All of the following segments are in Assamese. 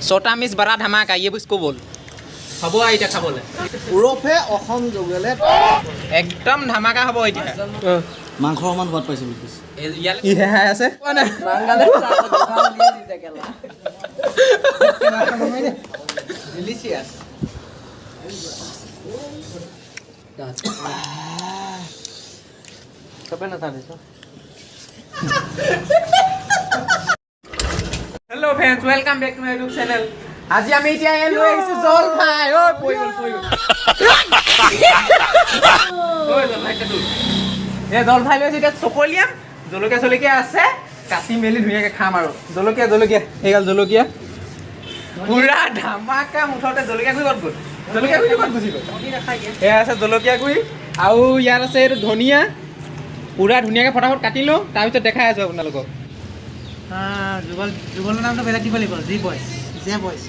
छोटा मिस बड़ा धमाका, ये इसको बोल। হ'ব আৰু এতিয়া খাবলৈ। ওৰফে অসম যোগেলে। একদম ধামাকা হ'ব এতিয়া। মাংসৰ সমান সোৱাদ পাইছে বুলি কৈছে। ইয়ালে কি হেহাই আছে? Hello friends, welcome back to my YouTube channel. আজি আমি এতিয়া এই লৈ আহিছোঁ জলফাই। ঐ, পৰি গ'ল, পৰি গ'ল। ঐ, জলফাই কাটো। এই জলফাই লৈ আহিছোঁ, এতিয়া চকলিয়াম। জলকীয়া চলকীয়া আছে, কাটি মেলি ধুনীয়াকৈ খাম আৰু। জলকীয়া, জলকীয়া, এইগাল জলকীয়া। পুৰা ধামাকা মুঠতে। জলকীয়া গুড়ি ক'ত গ'ল? জলকীয়া গুড়ি ক'ত গুচি গ'ল? এয়া আছে জলকীয়া গুড়ি আৰু ইয়াত আছে এইটো ধনিয়া। পুৰা ধুনীয়াকৈ ফটাফট কাটি লওঁ, তাৰপিছত দেখাই আছোঁ আপোনালোকক। যুগল, যুগলৰ নামটো বেলেগ দিব লাগিব। G বইচ, J বইচ।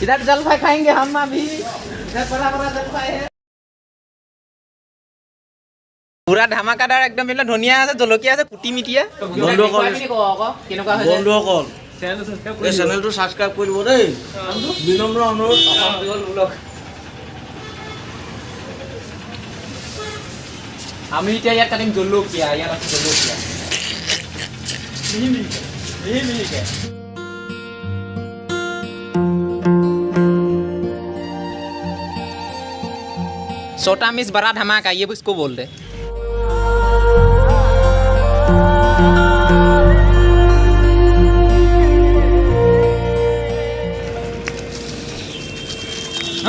इधर जलपाई खाएंगे हम अभी। इधर बड़ा बड़ा जलपाई है, পুৰা ধামাকাদাৰ একদম। এইবিলাক ধনিয়া আছে, জলকীয়া আছে, কুটি মিটিয়া। বন্ধুসকল, কেনেকুৱা হৈছে? বন্ধুসকল, এই চেনেলটো ছাবস্ক্ৰাইব কৰি দিব দেই, বিনম্ৰ অনুৰোধ। আমি এতিয়া ইয়াত কাটিম জলকীয়া। ইয়াত আছে জলকীয়া, মিহি মিহিকে, মিহি মিহিকে। छोटा मिस बड़ा धमाका, ये इसको बोल दे।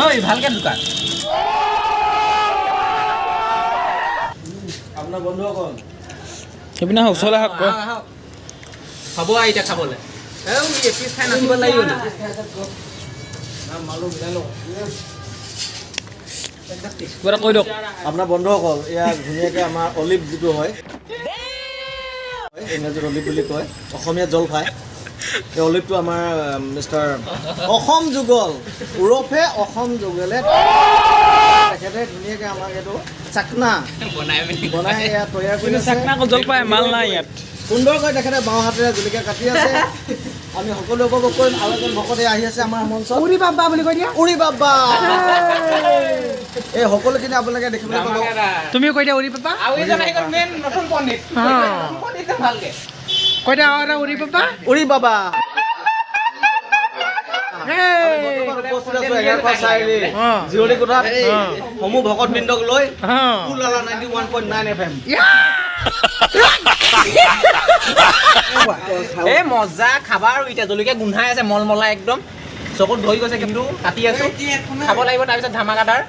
ঐ, ভালকে দোকান। আপোনাৰ বন্ধুসকল। সেইপিনে ওচৰলৈ আহক। হ'ব আৰু এতিয়া খাবলৈ। এপিচ খাই নাচিব লাগিব নি? কিবা এটা কৈ দিয়ক। আপোনাৰ বন্ধুসকল, এয়া ধুনীয়াকৈ আমাৰ অলিভ যিটো হয়, ইংৰাজীত অলিভ বুলি কয়, অসমীয়াত জলফাই। এই অলিভটো আমাৰ মিষ্টাৰ অসম যুগল, ওৰফে অসম যুগলে, তেখেতে ধুনীয়াকৈ আমাক এইটো চাকনা বনাই মেলি বনাই এয়া তৈয়াৰ কৰি কিন্তু আছে। চাকনা আকৌ জলপাই মাল নাই ইয়াত। সুন্দৰকৈ তেখেতে বাওঁ হাতেৰে জলকীয়া কাটি আছে। আমি সকলোৱে উপভোগ কৰিম। আৰু এজন ভকতে আহি আছে আমাৰ মঞ্চত। উৰি বাবা বুলি কৈ দিয়া। উৰি বাবা! এই সকলোখিনি আপোনালোকে দেখিবলৈ পাব। তুমিও কৈ দিয়া, উৰি বাবা। আৰু এজন আহি গ'ল, মেইন নতুন পণ্ডিত। নতুন পণ্ডিত যে ভালকে কৈ দিয়া আৰু এটা, উৰি বাবা। উৰি বাবা! বৰ্তমান উপস্থিত আছো 11 চাৰিআলি জিৰণি কোঠাত সমূহ ভকতবৃন্দক লৈ, উলালা 91.9 FM। এই মজা খাবা আৰু এতিয়া। জলকীয়া গোন্ধাই আছে মলমলাই, একদম চকুত ধৰি গৈছে, কিন্তু কাটি আছো, খাব লাগিব। তাৰপিছত ধামাকাদাৰ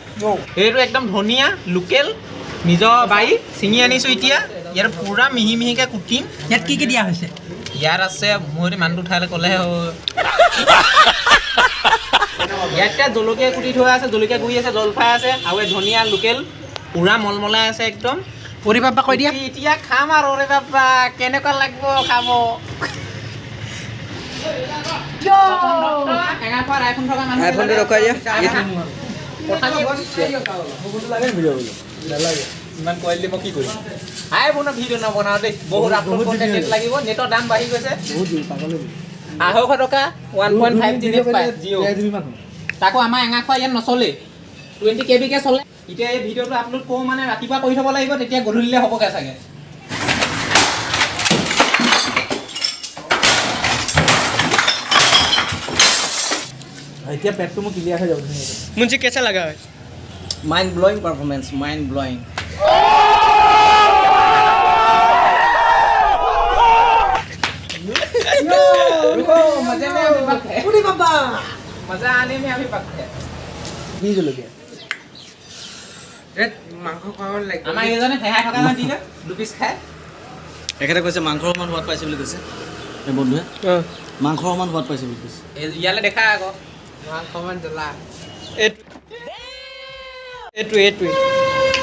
এইটো একদম ধনিয়া, লোকেল, নিজৰ বাৰী ছিঙি আনিছোঁ। এতিয়া ইয়াত পুৰা মিহি মিহিকৈ কুটিম। ইয়াত কি কি দিয়া হৈছে? ইয়াত আছে, মোৰ এতিয়া মানুহটো উঠালে ক'লেহে হ'ব। ইয়াত এতিয়া জলকীয়া কুটি থোৱা আছে, জলকীয়া গুৰি আছে, জলফাই আছে আৰু এই ধনিয়া লোকেল, পুৰা মলমলাই আছে একদম। উৰি বাবা কৈ দিয়া। এতিয়া খাম আৰু। ৰে বাবা, কেনেকুৱা লাগিব খাব? এঙাৰখোৱাত আইফোন থকা মানুহ। আইফোনটো দেখুৱাই দিয়া। ইমান কোৱালিটি মই কি কৰিম? আইফোনৰ ভিডিঅ' নবনাও দেই, বহুত আপলোড কৰোঁতে নেট লাগিব। নেটৰ দাম বাঢ়ি গৈছে, 250 টকা 1.5 জি নেট পায় জিঅ'। তাকো আমাৰ এঙাৰখোৱা ইয়াত নচলেই, 20 কে বিকে চলে। এতিয়া এই ভিডিঅ'টো আপলোড কৰোঁ মানে ৰাতিপুৱা কৰি থ'ব লাগিব, তেতিয়া গধূলিলে হ'বগৈ চাগে। এতিয়া পেটটো মোৰ ক্লিয়াৰ হৈ যাব ধুনীয়াকৈ। मुंशी, कैसा लगा है? Mind blowing performance, mind blowing. मजे में अभी वक्त है। উৰি বাবা। मजा आने में अभी वक्त है। কি জলকীয়া? আমাৰ এইজনে হেহাই থকা দি দে দুপিচ খাই। তেখেতে কৈছে মাংসৰ সমান সোৱাদ পাইছে বুলি কৈছে। এই বন্ধুৱে মাংসৰ সমান সোৱাদ পাইছে বুলি কৈছে। এই ইয়ালে দেখা আকৌ। এইটোৱে, এইটোৱে।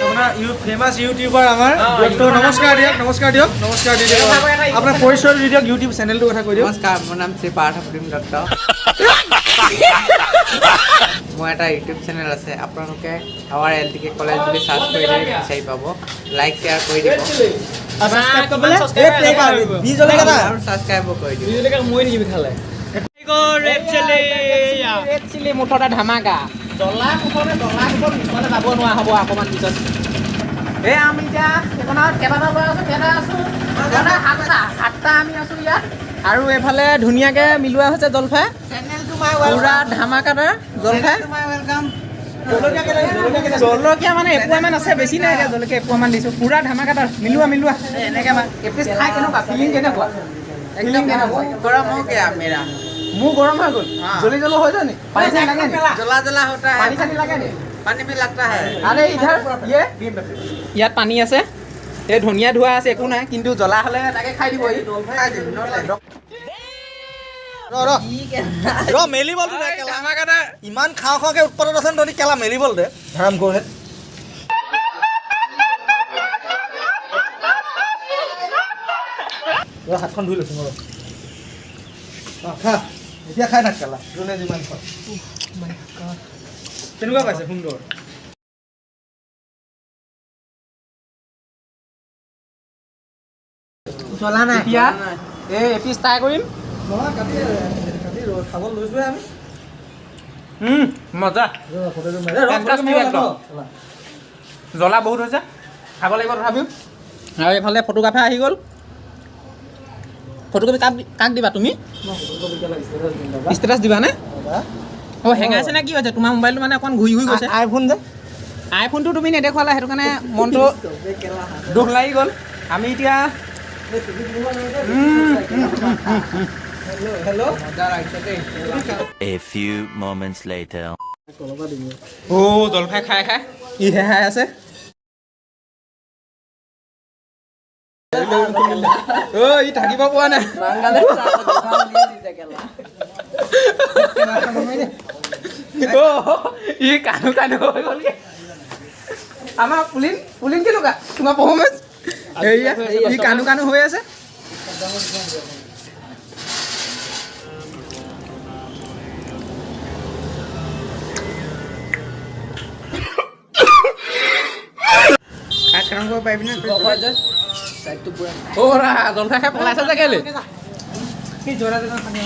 আপোনাৰ ফেমাছ ইউটিউবাৰ আমাৰ দত্ত, নমস্কাৰ দিয়ক, নমস্কাৰ দিয়ক, নমস্কাৰ দি দিয়ক। আপোনাৰ পৰিচয় দি দিয়ক, ইউটিউব চেনেলটোৰ কথা কৈ দিয়ক। নমস্কাৰ, মোৰ নাম শ্ৰী পাৰ্থ প্ৰতিম দত্ত। মোৰ এটা ইউটিউব চেনেল আছে, আপোনালোকে আৱাৰ এল টি কে কলেজ বুলি চাৰ্চ কৰিলে বিচাৰি পাব। লাইক শ্বেয়াৰ কৰি দিব আৰু ছাবস্ক্ৰাইবো কৰি দিব। ৰেড চিলি মুঠতে ধামাকা জ্বলা, মুঠতে জ্বলা মুখত মুখতে যাব নোৱাৰা হ'ব অকণমান পিছত। এই আমি এতিয়া সেইখনত কেইবাটাও ল'ৰা আছোঁ, কেইটা আছোঁ? সাতটা, সাতটা আমি আছোঁ ইয়াত। আৰু এইফালে ধুনীয়াকৈ মিলোৱা হৈছে জলফাই, পুৰা ধামাকাদাৰ জলফাই। জলকীয়া মানে এপোৱামান আছে, বেছি নাই। এতিয়া জলকীয়া এপোৱামান দিছোঁ, পুৰা ধামাকাদাৰ। মিলোৱা মিলোৱা, এনেকৈ এপিচ খাই কেনেকুৱা ফিলিং, কেনেকুৱা ফিলিং, কেনেকুৱা? गरम हो गया मेरा। মোৰ গৰম হৈ গ'ল, জ্বলি জ্বলো হৈ যায় নি? পানী চানী লাগে নি? जला जला होता है। পানী চানী লাগে নি? पानी भी लगता है। আৰে ইধৰ ইয়ে ইয়াত পানী আছে, এই ধনিয়া ধোৱা আছে, একো নাই। কিন্তু জ্বলা হ'লে তাকে খাই দিব ই। ৰ ৰ ৰ, মেলিবলটো দে কেলা। ইমান খাওঁ খাওঁকে উৎপাতত আছে, তহঁতি কেলা, মেলিবল দে হাৰাম কৰোহে। ৰ, হাতখন ধুই লৈছোঁ মই, ৰ। অ, খা এতিয়া, খাই থাক কেলা, যোনে যিমান খোৱা। কেনেকুৱা পাইছে? সুন্দৰ। জ্বলা নাই। এতিয়া এই এপিচ ট্ৰাই কৰিম। নহয়, কাটি কাটি খাব লৈছোহে আমি। মজা। Fantastic একদম। জ্বলা বহুত হৈছে, খাব লাগিব তথাপিও। আৰু এইফালে ফটোগ্ৰাফাৰ আহি গ'ল। ফটোকপি কাক কাক দিবা তুমি? ষ্টেটাছ দিবানে? অঁ, হেঙাইছে নে কি হৈছে তোমাৰ মোবাইলটো? মানে অকণ ঘূৰি ঘূৰি গৈছে। আইফোন যে। আইফোনটো তুমি নেদেখুৱালা, সেইটো কাৰণে মনটো দুখ লাগি গ'ল। আমি এতিয়া মজা লাগিছে দেই। A few moments later. অ' জলফাই খাই খাই ই হেহাই আছে। অ' ই থাকিব পৰা নাই। অ' ই কানো কানো হৈ গ'লগে। আমাৰ পুলিন, পুলিন, কেনেকুৱা তোমাৰ পাৰফৰ্মেঞ্চ? এইয়া ই কানো কানো হৈ আছে। খাই খতম কৰিব পাৰিবি নে? অ' ৰা, জলফাই খাই পলাইছে যে কেলে? কি জৰা জৰা পানী।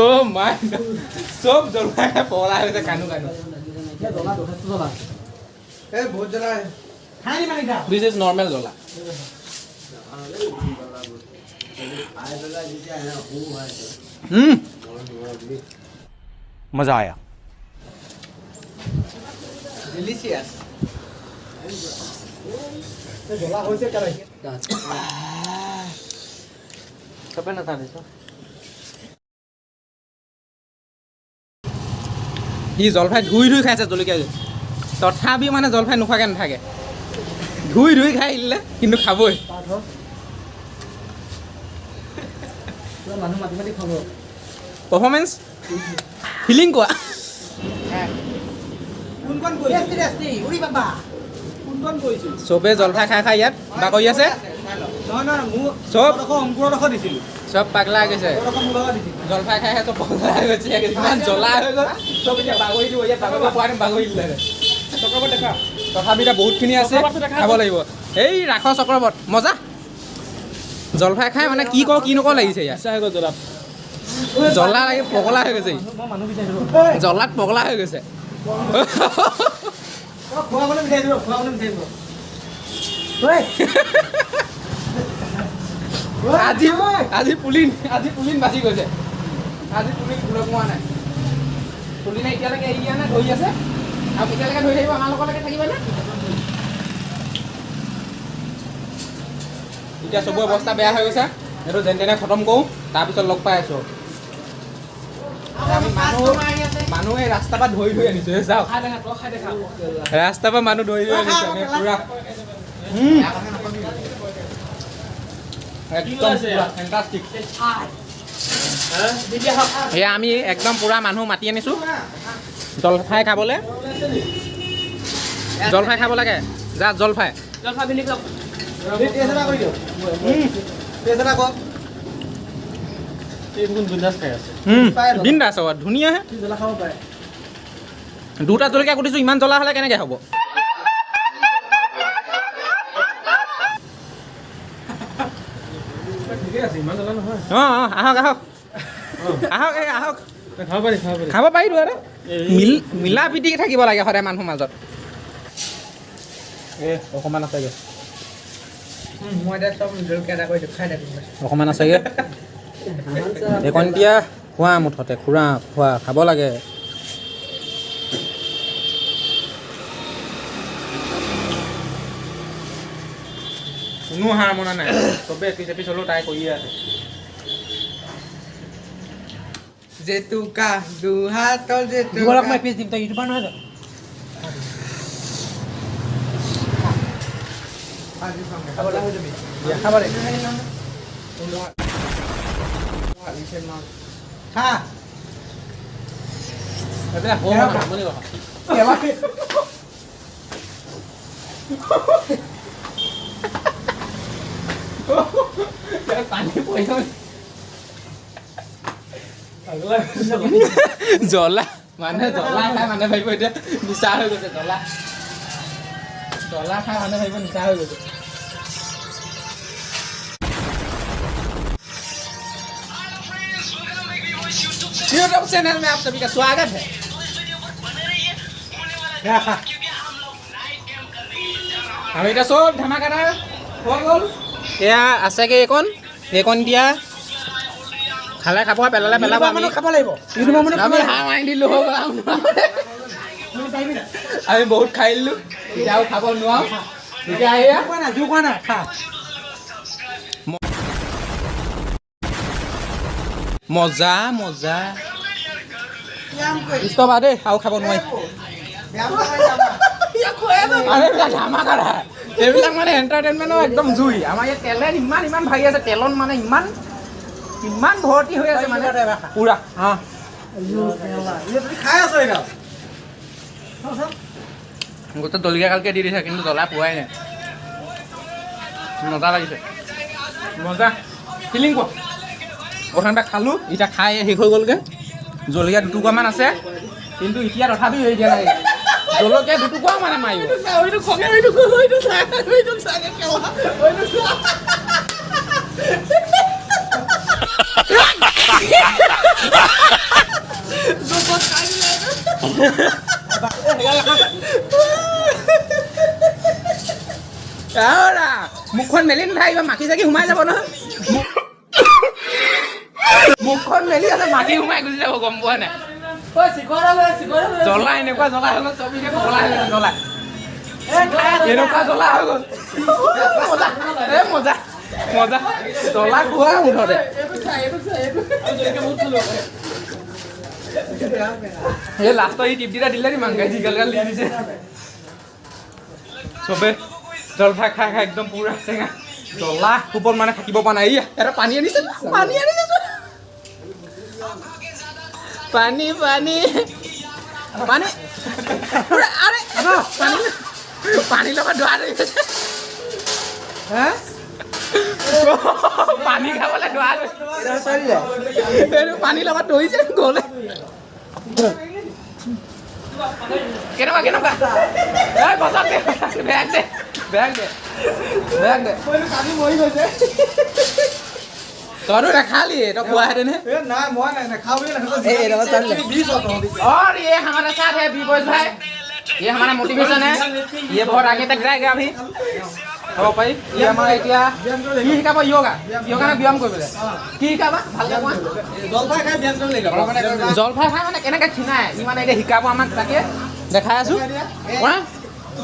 অ' মাই, চব জলফাই খাই পগলা হৈ গৈছে, কানো কানো। এই বহুত জ্বলা। This is normal জ্বলা। मजा आया। ডিলিচিয়াছ। জ্বলা হৈছে কেলা। চবে নাথাকিছ। সি জলফাই ধুই ধুই খাইছে জলকীয়া, তথাপিও মানে জলফাই নোখোৱাকৈ নাথাকে। ধুই ধুই খাই দিলে কিন্তু খাবই। মানুহ মাতি মাতি খাব। পাৰফৰ্মেঞ্চ, ফিলিং কোৱা। কোনখন কোনখন কৰিছিল? চবে জলফাই খাই খাই ইয়াত বাগৰি আছে। নহয় নহয়, মোৰ চব অংকুৰডোখৰ, অংকুৰডোখৰ দিছিলোঁ। চব পাগলা হৈ গৈছে। অংকুৰডোখৰ মোৰ লগত দিছিলোঁ। জলফাই খাই খাই চব পগলা হৈ গৈছে। ইমান জ্বলা হৈ গ'ল, চব এতিয়া বাগৰি দিব ইয়াত। বাগৰিব পৰা নাই, বাগৰি দিলে। তথাপি এতিয়া বহুতখিনি আছে, খাব লাগিব। এই ৰাস চক্ৰৱত মজা। জলফাই খাই মানে কি কওঁ কি নকওঁ লাগিছে ইয়াত। জ্বলা লাগি পগলা হৈ গৈছে ই। মই মানুহ বিচাৰিছোঁ। জ্বলাত পগলা হৈ গৈছে। খোৱা মানুহ বিচাৰিছোঁ, খোৱা মানুহ বিচাৰিছোঁ। আজি আজি পুলিন, আজি পুলিন বাচি গৈছে। আজি পুলিন ভুলত মোৱা নাই। পুলিনে এতিয়ালৈকে এৰি দিয়া নাই, ধৰি আছে। আৰু কেতিয়ালৈকে ধৰি থাকিব? আমাৰ লগলৈকে থাকিবনে? এতিয়া চবৰে অৱস্থা বেয়া হৈ গৈছে। এইটো যেন তেনে খতম কৰোঁ, তাৰপিছত লগ পাই আছোঁ। আমি মানুহ মানুহ এই ৰাস্তাৰ পৰা ধৰি ধৰি আনিছোঁ। এই চাওক, ৰাস্তাৰ পৰা মানুহ ধৰি ধৰি আনিছোঁ আমি পুৰা। একদম পুৰা ফেণ্টাষ্টিক। এয়া আমি একদম পুৰা মানুহ মাতি আনিছোঁ জলফাই খাবলৈ। জলফাই খাব লাগে, যা জলফাই। টেষ্ট এটা কৰি দিয়ক, টেষ্ট এটা কৰক। বিন্দাছ হ'ব, ধুনীয়াহে। দুটা জলকীয়া কুটিছোঁ, ইমান জ্বলা হ'লে কেনেকৈ হ'ব? অঁ অঁ, আহক আহক আহক, এই আহক, খাব পাৰি। আৰে মিলা প্ৰীতি থাকিব লাগে সদায় মানুহৰ মাজত। এই অকণমান আছেগৈ। মই এতিয়া চব জলকীয়া এটা কৰি খাই থাকিম। অকণমান আছেগৈ এইকণ। এতিয়া খোৱা, মুঠতে খুৰা খোৱা, খাব লাগে। কোনো হাৰ মনা নাই, চবে এপিচ এপিচ হ'লেও তাই কৰিয়ে আছে। জেতুকা দুহাতল জেতুকা। মই এপিচ দিম, তই ইউটিউবাৰ নহয় জানো? খাব লাগিব। খা। এইবিলাক সৰু মানুহ, আমনি কথা। পানী পৰি গ'ল। জ্বলা মানে জ্বলা খাই মানুহে ভাবিব এতিয়া নিচা হৈ গৈছে। জ্বলা জ্বলা খাই মানুহে ভাবিব নিচা হৈ গৈছে। यूट्यूब चैनल में आप सभी का स्वागत है। আমি এতিয়া চব ধামাকাদাৰ হৈ গ'ল। এয়া আছেগৈ এইকণ, এইকণ দিয়া খালে খাব, পেলালে পেলাব। আমি খাব লাগিব। আমি হাঁহ মাৰি দিলোঁ, হৈ গ'ল আৰু নোৱাৰো। আমি বহুত খাই দিলোঁ, এতিয়া আৰু খাব নোৱাৰো। এতিয়া এয়া কোৱা নাই, জোৰ কোৱা নাই, খা। মজা মজা। ষ্টপ দেই, আৰু খাব নোৱাৰি। আৰে এইবিলাক ধামাকা, এইবিলাক মানে এণ্টাৰটেইনমেণ্টৰ একদম জুই। আমাৰ ইয়াত টেলেণ্ট ইমান ইমান ভাগি আছে, টেলেণ্ট মানে ইমান ইমান ভৰ্তি হৈ আছে, মানে পুৰা। অঁ। খাই আছ এইগাল? গোটেই জলকীয়া কালকে দি দিছে, কিন্তু জ্বলা পোৱাই নাই। মজা লাগিছে, মজা ফিলিং। কোৱা, প্ৰথমতে খালোঁ, এতিয়া খাই শেষ হৈ গ'লগৈ। জলকীয়া দুটুকুৰামান আছে, কিন্তু এতিয়া তথাপিও এৰি দিয়া নাই। জলকীয়া দুটুকুৰাও মানে মাৰিব। আওৰা, মুখখন মেলি নাথাকিবা, মাখি চাকি সোমাই যাব নহয়। মুখখন মেলি আছে, মাখি সোমাই গুচি যাব, গম পোৱা নাই। জ্বলা এনেকুৱা জ্বলা হৈ গ'ল, চব এতিয়া পগলা হৈ গৈছে। জ্বলা এনেকুৱা জ্বলা হৈ গ'ল। মজা, এ মজা মজা, জ্বলা খোৱা মুঠতে। এই লাষ্টত এই টিপ দুটা দিলে নি, মাংগাই যিগাল গাল দি দিছে। চবে জলফাই খাই খাই একদম পুৰা টেঙা জ্বলা কোপত মানে থাকিব পৰা নাই। এইয়া এটা পানী আনিছে, পানী আনিছে, পানী পানী পানী। আৰে পানী, পানীৰ লগত ধোৱা ধৰি গৈছে। পানী খাবলৈ ধোৱা গৈছে, এইটো পানীৰ লগত ধৰিছে গ'লে। কেনেকুৱা কেনেকুৱা? এই বচাওক দে, বেগ দে, বেগ দে, বেগ দে। মৰি গৈছে। তইতো নাখালি, তই খোৱাহেঁতেনহে। এ নাই, মই নাই নাখাওঁ বুলি নাখাওঁ। और ये हमारे साथ है बी बॉयज भाई, ये हमारा मोटिवेशन है, ये बहुत आगे तक जाएगा। अभी হ'ব পাৰি। ই আমাৰ এতিয়া কি শিকাব? য়োগা, য়োগা নে ব্যায়াম কৰিবলৈ কি শিকাবা? ভালকে কোৱা। জলফাই খাই ব্যায়াম কৰিব লাগিব। জলফাই খাই মানে কেনেকে ক্ষীণাই, ই মানে এতিয়া শিকাব আমাক, তাকে দেখাই আছো। কোৱা।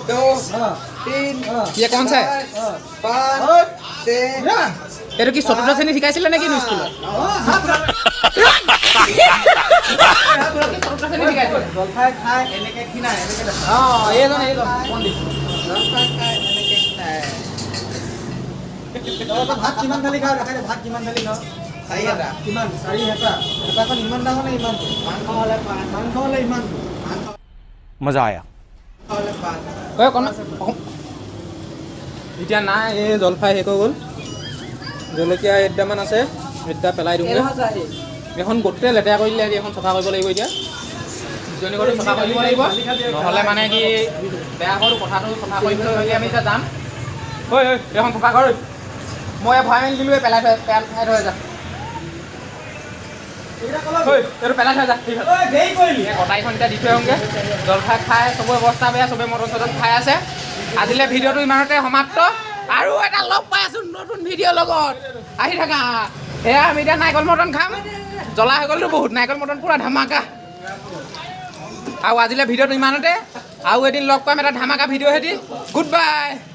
दो, तीन, ये कौन सा है? पाँच, छः। এইটো কি চতুৰ্থ শ্ৰেণীত শিকাইছিলে নেকি স্কুলত? স্কুলত কি চতুৰ্থ শ্ৰেণীত শিকাইছিলে? জলফাই খাই এনেকে ক্ষীণাই, এনেকে দেখা। অঁ, এইজন এইজন পণ্ডিত। জলফাই খাই এনেকে ক্ষীণাই। তই ভাত কিমান থালি খাৱ দেখাই দে, ভাত কিমান থালি খাৱ? চাৰি হেতা। কিমান? চাৰি হেতা। হেতাখন ইমান ডাঙৰ নে ইমানটো? মাংস হ'লে পাঁচ। মাংস হ'লে ইমানটো। মাংস मजा आया। হ'লে পাঁচ। ঐ অকণমান এতিয়া নাই, এই জলফাই শেষ হৈ গ'ল। জলকীয়া এডামান আছে, এতিয়া পেলাই দিওঁগৈ। এইখন গোটেই লেতেৰা কৰি দিলে, এইখন চফা কৰিব লাগিব এতিয়া। বিজনী ঘৰটো চফা কৰিব লাগিব, নহ'লে মানে কি বেয়া ঘৰটো কথাটো চফা কৰি থৈ মেলি আমি এতিয়া যাম। ঐ ঐ, এইখন চফা কৰ। মই ভৰাই মেলি দিলোঁ, পেলাই থৈ যা। ঐ, এইটো পেলাই থৈ যা। কটাৰীখন এতিয়া দি থৈ আহোঁগৈ। জলফাই খাই চবৰে অৱস্থা বেয়া, চবে মটন চটন খাই আছে। আজিলৈ ভিডিঅ'টো ইমানতে সমাপ্ত আৰু এটা লগ পাই আছোঁ নতুন ভিডিঅ'ৰ লগত, আহি থাকা। সেয়া আমি এতিয়া নাৰিকল মটন খাম। জ্বলা হৈ গ'লতো বহুত, নাৰিকল মটন পূৰা ধামাকা। আৰু আজিলৈ ভিডিঅ'টো ইমানতে, আৰু এদিন লগ পাম এটা ধামাকা ভিডিঅ' সেতি। Good bye.